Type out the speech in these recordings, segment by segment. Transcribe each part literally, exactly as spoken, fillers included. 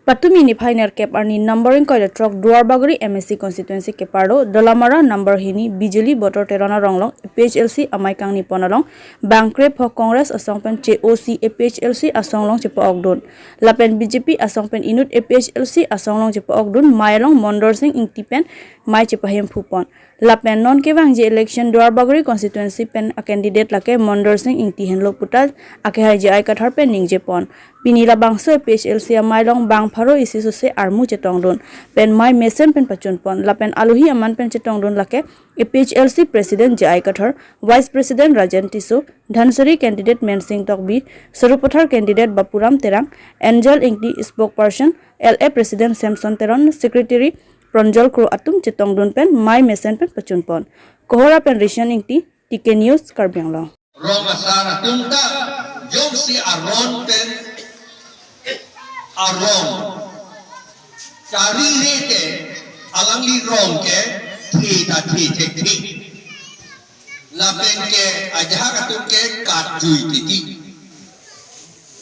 Patumi niphai nerkep arni number ingkoi ra throk Duarbagori M A C constituency keparlo Dolamara number hini Bijuli Botor Teron arong along A P H L C amei kangni pon along bangkre pho Congress asong pen che-o si A P H L C asong along chepa-okdun. Lapen B J P asong pen inut A P H L C asong along chepa-okdun mei along Mondor Sing Ingti pen mei chepahimphu pon. Lapen non kevangji election Duarbagori constituency pen a candidate lake Mondor Sing Ingti henlo puta akehai J I Kathar pen ningje pon. Pini labangso A P H L C amei along bang pharo isi sose armu chetongdun pen mei mesen pen pachun pon. Lapen alohi aman pen chetongdun lake A P H L C President J I Kathar, Vice President Rajen Tisso, Dhansiri candidate Mensing Tokbi, Sarupathar candidate Bapuram Terang, Angel Ingti spokesperson, L A President Samson Teron, Secretary Pranjal Kro atum chetongdun pen mei mesen pen pachun pon. Kohora pen Rishan Ingti, T K News, Karbi Anglong. Rong asar atum ta jongsi aron pen arong chari re te alangli rong ke the ta the thekthe. Lapen ke ajahak atum ke katjui titi.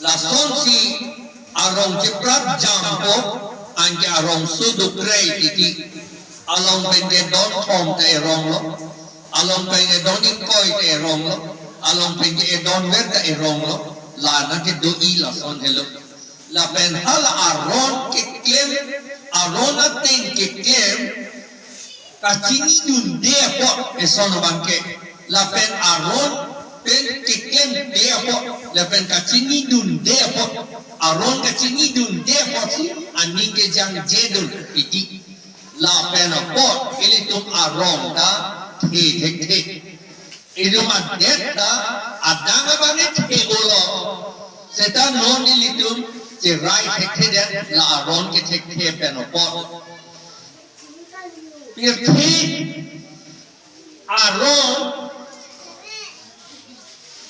Lasonsi arong cheprat jampo, anke arong suduk rei titi. Along pen ke don thom ta erong lo. Along pen ke don ingkoi ta erong lo. Along pen ke don ver ta erong lo. La nang kedo-i lason helo. Lapen hala aron keklem, aron ateng keklem, kachinidunde apot eson abangke. Lapen aron pen keklemde apot, lapen kachinidunde apot, aron kachinidunde apotsi aning kejangjedun titi. Lapen apot ilitum arong ta the thekthe. Ilitum adet ta adang abang e the-olo. Seta non ilitum cherai thekthedet la aron kethekthe pen apot. Pirthe aron,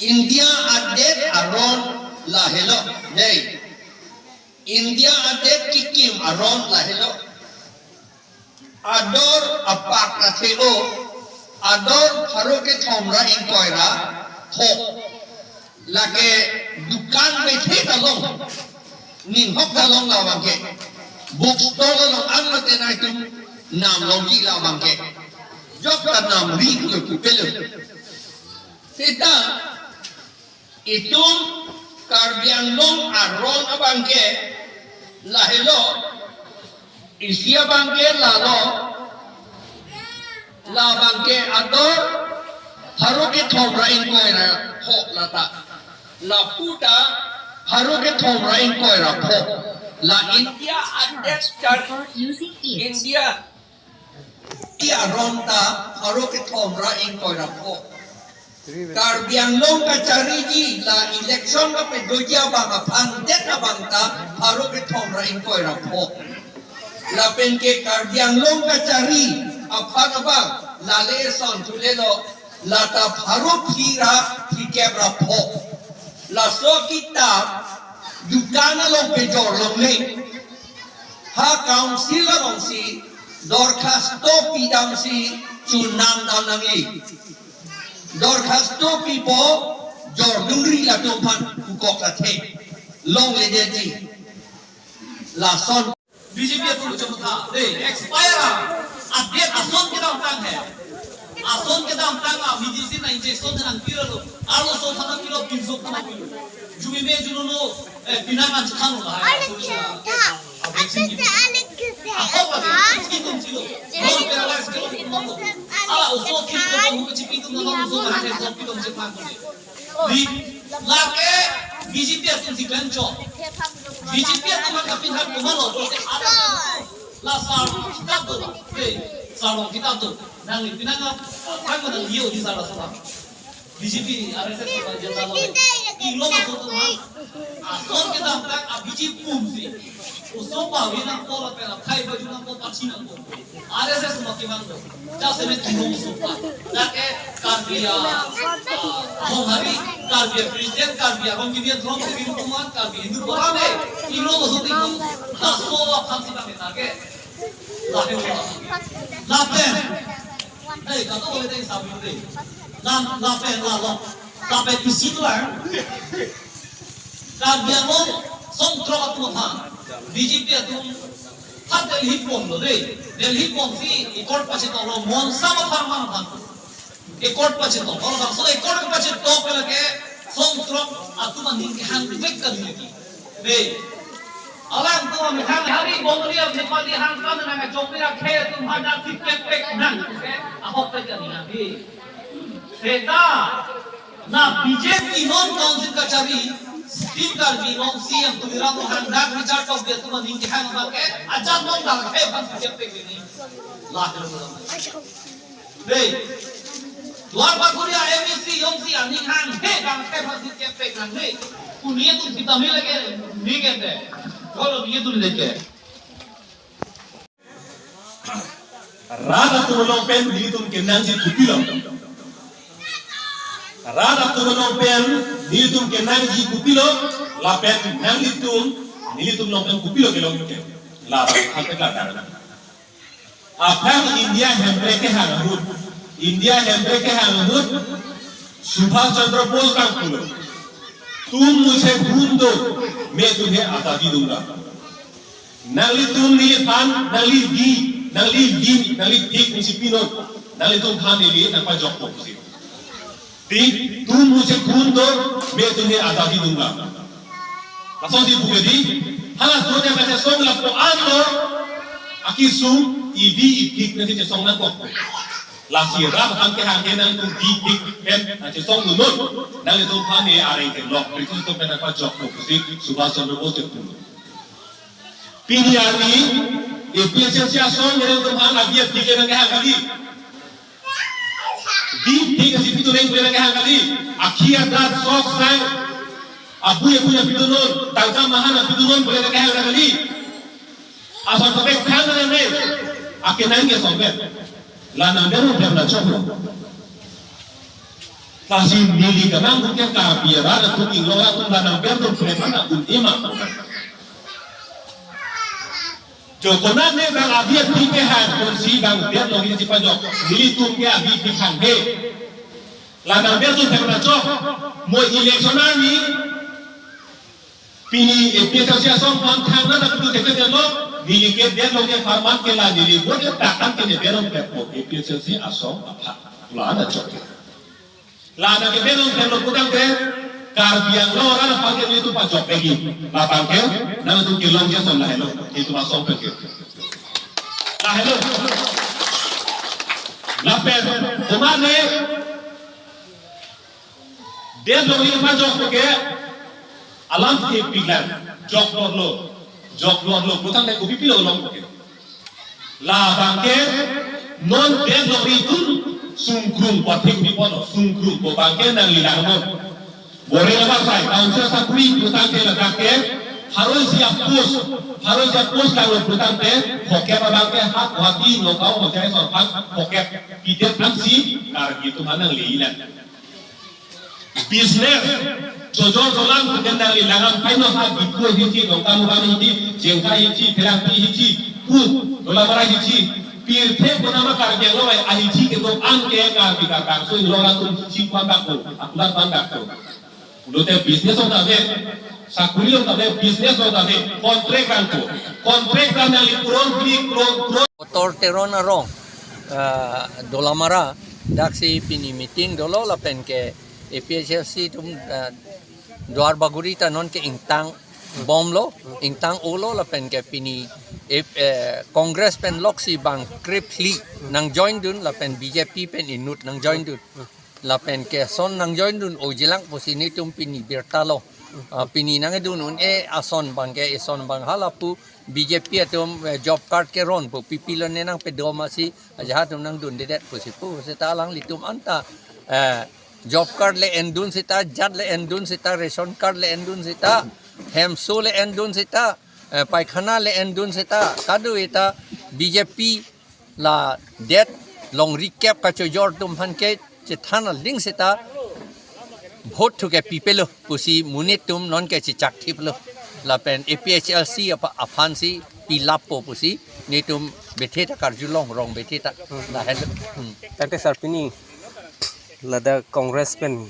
India adet aron lahelo. Dei. India adet kekim aron lahelo. Ador apak ra the-o, ador pharo kethom ra ingkoi ra pho. Lake dukan bethe ta long, ninghok ta long labangke. Bookstore ta long, an mate nangtum nam longji labangke. Jok ta nam ri kulo kupelo. Seta itum Karbi Anglong aron abangke lahelo, isi abangke lalo, labangke ador pharo kethom ra ingkoi ra pho lata. Lapu ta pharo kethom ra ingkoi ra pho. La India adet char India aron ta pharo kethom ra ingkoi ra pho. Karbi Anglong kachariji la election kapedoji abang aphan det abang ta pharo kethom ra ingkoi ra pho. Lapen ke Karbi Anglong kachari aphan abang lale son thulelo, lata pharo phli ra phlikep ra pho. Laso kitap dukan along pejor longle. Ha council alongsi dorkhasto pidamsi chunam dam nangji. Dorkhasto pipo jordunri latum aphan ukok lathe. Longledetji. Lason B J P atum chomtha, de, expire a, adet ason kedamtang he. Ason kedamtang a medicine na injection nangpirlo. Arloso thana pilo, pinso thana pilo. Jumi me jununo, eh, pinang an thano la, eh, ason, eh, a vaccine ki. Ako pa de, ki tum chilo. Mo paralyze kilo tum mo. Ala oso ki tum mo, chipi tum mo, oso ma he, so pi tum chepang ko de. Di, lake B J P atum si klenchot. B J P atum kapin hak kumalo, kote ada la sarong kitap do, eh, sarong kitap do. Nang pinang a, kan mana liyo di sarong sarong. B J P, R S S sarong jatalo. Inglo ma koto ma. Ason kedamtang a B J P pum si. Oso pavi nangpo lapen athai baju nangpo, pathi nangpo. R S S ma kevang do. Jasemet kevang oso pa. Lake Karbi a, a, Honghari, Karbi a Christian, Karbi a Rongkinian, Rongkinian Kuman, Karbi Hindu, Bohame, inglo oso tinglo. Laso aphan si kami target. Lahe oso. Lapen. Hei, kato boleh tadi sabi deh. Lam, lapen, lalong. Lapen isi tuan. Karbi Anglong songtrok atum aphan. B J P atum ha Delhi pon lo dei. Delhi ponsi accord pachetok lo, Mon Sabha apharman aphan. Accord pachetok lo, labangso accord pachetok lake songtrok atum aning kehang vek kali lagi. Dei. Alangtum amethang hari bomli amethang pali hangkan nang chokri rakhe atum hadak si kepek nang. Ahok pek kali lagi. Seta, na B J P non council kachari, Sixteen Karbi Anglong C M Tuliram Ronghang dak Richard Tokbi atum aning kehang abang ke, ajat non dak he bang kepek ini. Lah, dei. Duar Bagori M A C jongsi aning hang he bang he bang kepek nang dei. Kuni atum kita mi lagi ni ke dei. Kalau ni atum lagi. Rat atum along pen nelitum kenangji kopilo? Rat atum along pen nelitum kenangji kopilo? Lapen nanglitum, nelitum along pen kopilo kelong ke? Lapen aphan ke klar. Aphrang India hemprek kehang ahut, India hemprek kehang ahut, Subhas Chandra Bose bang pulo, "तुम मुझे खून दो, मैं तुम्हें आजादी दूंगा।" Nanglitum neliphan, nangli vi, nangli vi, nangli thik nangsi pinon, nanglitum aphan neli nangpajokpo pusi. Dei, "तुम मुझे खून दो, मैं तुम्हें आजादी दूंगा।" Lasonsi pu ke dei, halaso ajat kachesong lapu-an lo, akesung, ivi ithik nangsi chesong nangkok. Lasi rat aphan kehang ke nangtum vi thik pen nangchesongdun non, nanglitum aphan ne areng kelok, British atum pen nangpajokpo pusi Subhas Chandra Bose pulo. Pini arni, A P H L C asong nangtum aphan avi athik ke nangkehang kali. Vi thik asi pitu reng pule nangkehang kali. Akhi adat sok sang, abui abui apitu non, tangka mahan apitu non pule nangkehang kali. Ason topek khang nang ne, akenang ke son pen. La nang beron pen nangchoklo. Lasi neli kanang pu ke Karbi arat atum, Inglong atum la nang beron pen nang un ema. Jo konat ne bang avi athik kehang, konsi bang deadlock nangsi pajok, nelitum ke avi athik hanghe. La nang beron pen nangchok, mo election arni, pini A P H L C asong aphan thangnat apitu thekthe lo, neli ke deadlock ke apharman ke la neli vote ke takam ke ne beron pekpo A P H L C asong aphan. La nangchok. La nang ke beron peklo putangte, Karbi Anglong arat aphan ke nelitum pajok lagi. Labang ke, nangtum kelongji ason lahelo, itum asong pen ke. Lahelo. Lapen, komat ne, deadlock neli pajok ke, alam ke piklan, joklo lo, joklo lo, putangte kopi pilo long ke. Labang ke non deadlock ri atum sungkrung pathik di pono, sungkrung ko bang ke nangli langnon. Bore lama sai, council sakuri putangte ladak ke, pharo isi a-post, pharo isi a-post langnon putangte, phokep abang ke ha Guwahati, Nagaon, Hojai sorphan, phokep, pidet aphansi, Karbi atum aphan nangli ilan. Business, chojor cholang pu ke nangli langnon paino ha, Diphu hithi, Dongkamukam hithi, Jengkha hithi, Phelangpi hithi, pu, Dolamara hithi, pirthe pu nama Karbi Anglong ai, ahithi kedo-an ke Karbi Karbi so Inglong atum hithi kuan bakpo, akulat kuan bakpo. Lote business along ta ave, sakuri along ta ave, business along ta ave, contract rangpo, contract rang nangli crore, crore, crore. Doctor Teron arong, ah, Dolamara, daksi pini meeting dolo lapen ke A P H L C atum, ah, Duar Bagori ta non ke ingtang bomlo, ingtang olo lapen ke pini, eh, eh, Congress pen loksi bang krip phli nang join dun lapen B J P pen inut nang join dun. Lapen ke ason nang join dun ojilang pusi nelitum pini birta lo. Ah, pini nangdun un-e ason bang ke, eson bang halapu B J P atum, eh, job card ke ron pu, pipilo ne nangpedom asi, ajahak atum nangdundedet pusi pu, seta alanglitum anta, eh, job card le endun seta, jat le endun seta, ration card le endun seta, hemso le endun seta, eh, paikhana le endun seta, kado-eta B J P ladet longri kep kachojor atum aphan ke chethan aling seta vote thu ke pipelo pusi monit atum non ke chechak thiplo. Lapen A P H L C apa aphansi pilappo pusi nelitum bethe ta karjulong, rong bethe ta. Lahelo. Hmm. Tangte sir, pini ladak Congress pen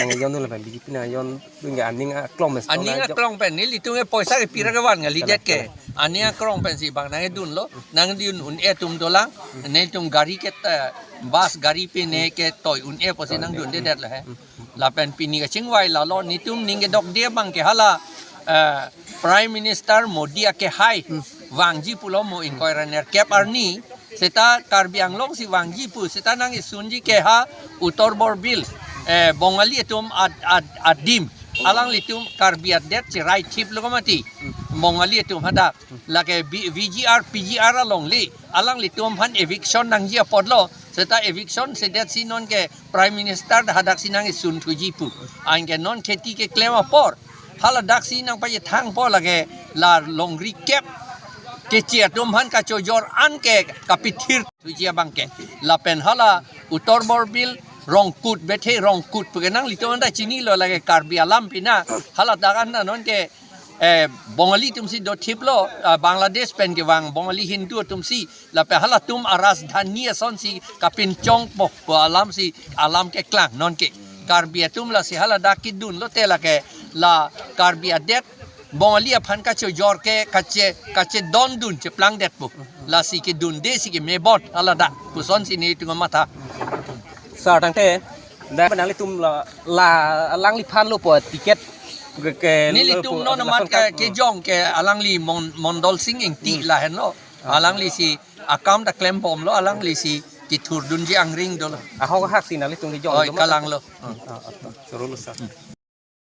Nangjon lapen B J P nangjon dunke aning aklong mes. Aning aklong pen nelitum ke poisa ke pira kevan ngali det ke. Aning aklong pensi bang nangdunlo, nangdun un-e atum dolang, nelitum gari ke, eh, bus gari pen ne ketoi un-e pusi nangdundedet lo he. Lapen pini kachingvai lalo, nelitum ning kedokde abang ke hala, eh, Prime Minister Modi akehai vangji pulo mo ingkoi ra nerkep arni, seta Karbi Anglong si vangji pu, seta nang-isunji ke ha Uttar Borbil, eh, Bongali atum ad-, ad-, adim. Alanglitum Karbi adet cherai thiplo mati. Bongali atum hadak. Lake B-, V G R, P G R along li. Alanglitum aphan eviction nangji apotlo. Seta eviction sedet si nonke Prime Minister dak hadak si nang-isun thuji pu. Anke non kheti keklem apor. Hala dak si nangpachethang po lake la longri kep. Keche atum aphan kachojor an ke kapithir thuji abang ke. Lapen hala Uttar Borbil Rongkut bethe Rongkut pu ke nanglitum anta chinilo lake Karbi alam pina. Hala dak anta nonke, eh, Bongali atum si do thiplo, ah, Bangladesh pen kevang Bongali Hindu atum si, lapen halatum arajdhani ason si kapinchong po pu alam si alam keklang nonke. Karbi atum lasi hala dak kedunlote lake la Karbi adet Bongali aphan kachojor ke kache, kachedondun cheplangdet po. Lasi kedunde si kemebot hala dak. Puson si nelitum matha. Sir, tangte, dak nanglitum la, la alangliphan lo po ticket ke, ke, nelitum lo po, non amat lason ke, ke jong ke alangli Mon-, Mondol Sing Ingti lahenlo. Alangli si akam ta klembomlo, alangli si kethurdunji angring dolo. Ahok ahak si nanglitum kejong. Oi, lo ma? Kalanglo. Ah, ah, ah, chorolo, sir.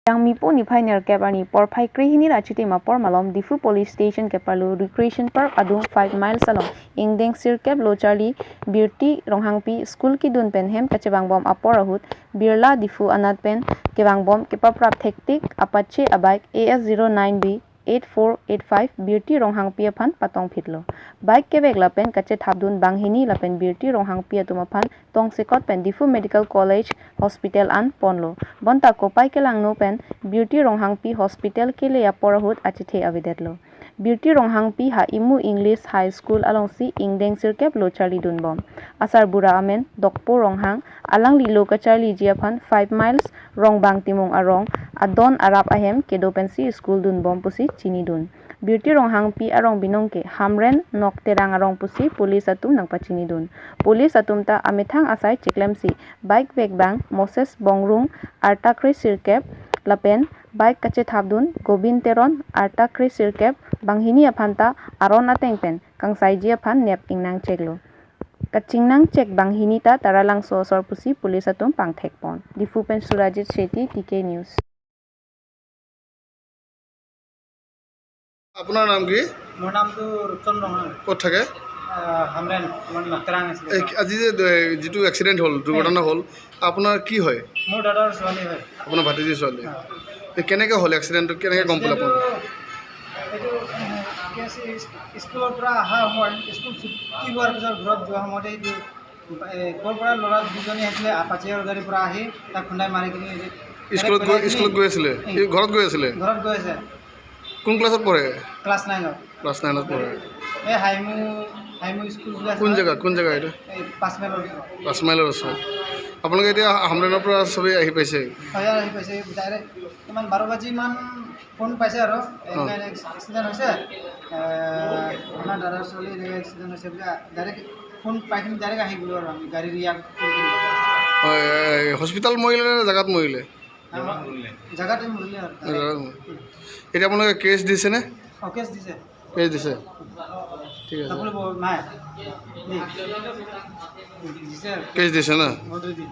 Jangmipo niphai nerkep arni porphai krehini ra chitim apor malom Diphu Police Station keparlo Recreation Park adung five miles along ingdeng sirkep lo charli Birti Ronghangpi school kedun pen hem kachevangbom apor ahut Birla Diphu anat pen kevangbom kepaprap thektik Apache abike A S zero nine B eight four eight five Birti Ronghangpi aphan patongphitlo. Bike kevek lapen kachethapdun banghini lapen Birti Ronghangpi atum aphan tongsekot pen Diphu Medical College Hospital an ponlo. Bonta kopai kelangno pen Birti Ronghangpi hospital kele apor ahut achethe avedetlo. Birti Ronghangpi ha Imu English High School alongsi ingdeng sirkep lo charlidunbom. Asarbura amen Dokpo Ronghang, alangli lo kacharliji aphan five miles Rongbang Timung arong adon arap ahem kedo pensi school dunbom pusi chinidun. Birti Ronghangpi arong binong ke Hamren Nok Terang arong pusi police atum nangpachinidun. Police atum ta amethang asai chiklemsi bike vekbang Moses Bongrung arta kre sirkep lapen bike kachethapdun Gobin Teron arta kre sirkep banghini aphan ta aron ateng pen kangsaiji aphan nep ingnangcheklo. Kachingnangchek banghini ta Taralangso asor pusi police atum pangthekpon. Diphu pen Surajit Shetty, T K News. আপোনাৰ নাম কি? মোৰ নামটো ৰূপচন্দ্ৰ ৰংহাং। ক'ত থাকে? আহ, হামৰেণ, আমাৰ নকটেৰাং আছিলে। এই আজি যে, এ, যিটো এক্সিডেণ্ট হ'ল, দুৰ্ঘটনা হ'ল, আপোনাৰ কি হয়? মোৰ দাদাৰ ছোৱালী হয়। আপোনাৰ ভাতিজীৰ ছোৱালী? হয়। এই কেনেকে হ'ল এক্সিডেণ্টটো? কেনেকে গম পালে আপুনি? এক্সিডেণ্টটো এইটো, এ, কি আছে, ইস-, স্কুলৰ পৰা অহা সময়ত, স্কুল ছুটি হোৱাৰ পিছত ঘৰত যোৱা সময়তে এইটো এ, ক'ৰ পৰা ল'ৰা দুজনী আহিছিলে, আপাচেৰ গাড়ীৰ পৰা আহি তাক খুন্দাই মাৰি কিনি স্কুলত গৈ, স্কুলত গৈ আছিলে? উম। এই ঘৰত গৈ আছিলে? ঘৰত গৈ আছে। কোন ক্লাছত পঢ়ে? ক্লাছ নাইনত। ক্লাছ নাইনত পঢ়ে। এই হাইমু, হাইমু স্কুল বুলি আছে কোন নহয়? জেগা, কোন জেগা এইটো? এই পাঁচ মাইলৰ ওচৰত। পাঁচ মাইলৰ ওচৰত। আপোনালোকে এতিয়া হামৰেণৰ পৰা চবেই আহি পাইছে? হয়, আহি পাইছে। ডাইৰেক্ট কিমান বাৰ বাজি মান ফোন পাইছে আৰু, অ। এনেকে এক্সিডেণ্ট হৈছে, এ, আপোনাৰ দাদাৰ ছোৱালী এনেকে এক্সিডেণ্ট হৈছে বুলি ডাইৰেক্ট ফোন পাই কিনি ডাইৰেক্ট আহি গ'লো আৰু আমি গাড়ী ৰিজাৰ্ভ কৰি কিনি। হয়, এই হস্পিটেল মৰিলে নে জেগাত মৰিলে? জেগাতে মৰিলে আৰু। জেগাত মৰিলে। এতিয়া আপোনালোকে কেছ দিছেনে? অ, কেছ দিছে। কেছ দিছে? ঠিক আছে। আপুনি ব-, নাই। দি। দিছে আৰু। কেছ দিছে না? অ, দি, দি।